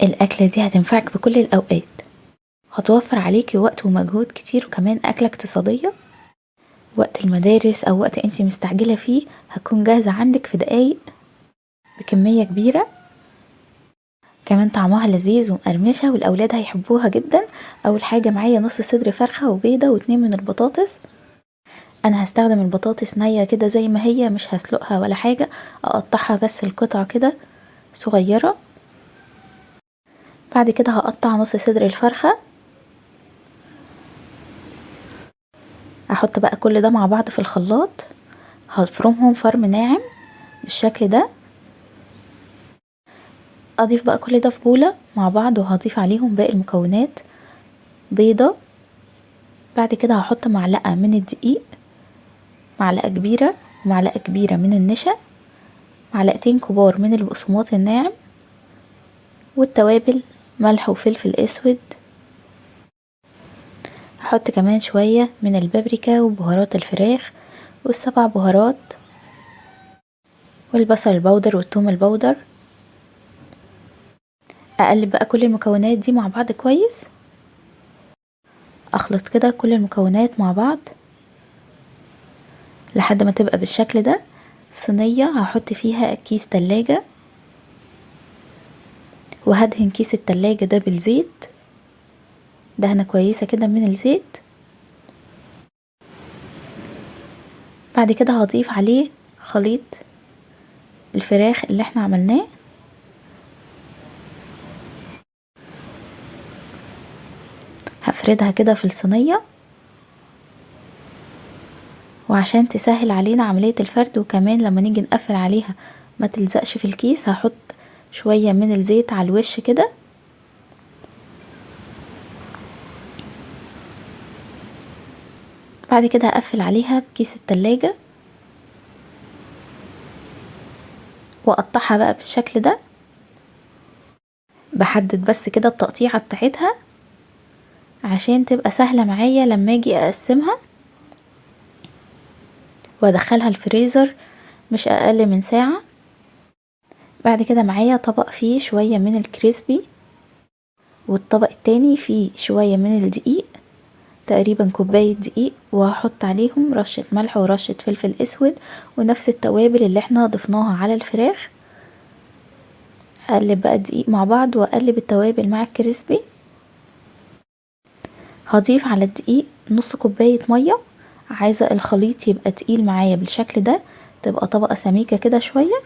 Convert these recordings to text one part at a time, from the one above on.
الأكلة دي هتنفعك في كل الأوقات، هتوفر عليكي وقت ومجهود كتير، وكمان أكلة اقتصادية. وقت المدارس أو وقت انتي مستعجلة فيه هتكون جاهزة عندك في دقايق بكمية كبيرة. كمان طعمها لذيذ ومقرمشة والأولاد هيحبوها جدا. أول حاجة معايا نص صدر فرخة وبيضة واتنين من البطاطس. أنا هستخدم البطاطس نية كده زي ما هي، مش هسلقها ولا حاجة، أقطعها بس القطع كده صغيرة. بعد كده هقطع نص صدر الفرخة، هحط بقى كل ده مع بعض في الخلاط، هفرمهم فرم ناعم بالشكل ده. اضيف بقى كل ده في بولة مع بعض، وهضيف عليهم باقي المكونات. بيضة، بعد كده هحط معلقة من الدقيق، معلقة كبيرة، ومعلقة كبيرة من النشا، معلقتين كبار من البقسماط الناعم، والتوابل ملح وفلفل اسود. هحط كمان شوية من البابريكا وبهارات الفراخ والسبع بهارات والبصل البودر والثوم البودر. اقلب بقى كل المكونات دي مع بعض كويس، اخلط كده كل المكونات مع بعض لحد ما تبقى بالشكل ده. صينية هحط فيها كيس تلاجة، وهدهن كيس التلاجة ده بالزيت، دهنة كويسة كده من الزيت. بعد كده هضيف عليه خليط الفراخ اللي احنا عملناه. هفردها كده في الصينية، وعشان تسهل علينا عملية الفرد، وكمان لما نيجي نقفل عليها ما تلزقش في الكيس، هحط شوية من الزيت على الوش كده. بعد كده هقفل عليها بكيس التلاجة واقطعها بقى بالشكل ده. بحدد بس كده التقطيعة بتاعتها عشان تبقى سهلة معايا لما اجي اقسمها، وادخلها الفريزر مش اقل من ساعة. بعد كده معايا طبق فيه شوية من الكريسبي، والطبق التاني فيه شوية من الدقيق، تقريبا كوباية دقيق، وهحط عليهم رشة ملح ورشة فلفل اسود ونفس التوابل اللي احنا ضفناها على الفراخ. اقلب بقى الدقيق مع بعض واقلب التوابل مع الكريسبي. هضيف على الدقيق نص كوباية مية، عايزة الخليط يبقى تقيل معايا بالشكل ده، تبقى طبقة سميكة كده شوية.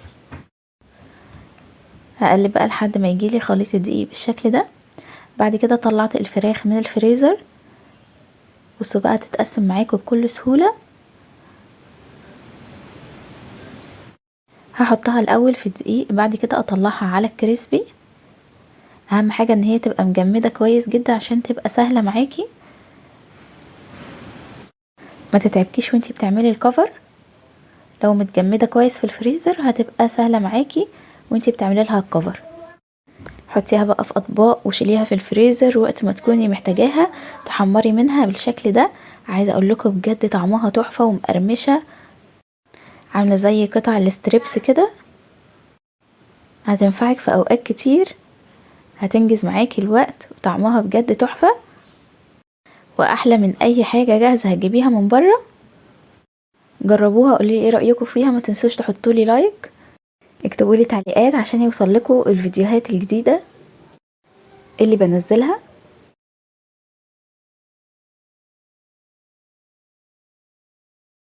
هقلب بقى لحد ما يجيلي خليط الدقيق بالشكل ده. بعد كده طلعت الفراخ من الفريزر، بصوا بقى تتقسم معاكم بكل سهولة. هحطها الاول في الدقيق، بعد كده اطلعها على الكريسبي. اهم حاجة ان هي تبقى مجمدة كويس جدا عشان تبقى سهلة معاكي، ما تتعبكيش وانتي بتعملي الكفر. لو متجمدة كويس في الفريزر هتبقى سهلة معاكي وانتي بتعملي لها الكفر. حطيها بقى في اطباق وشيليها في الفريزر وقت ما تكوني محتاجاها تحمري منها بالشكل ده. عايزه اقول لكم بجد طعمها تحفه ومقرمشه، عامله زي قطع ال strips كده. هتنفعك في اوقات كتير، هتنجز معاكي الوقت، وطعمها بجد تحفه واحلى من اي حاجه جاهزه هتجيبيها من بره. جربوها قولي ايه رايكم فيها، ما تنسوش تحطولي like، اكتبولي تعليقات عشان يوصل لكم الفيديوهات الجديده اللي بنزلها.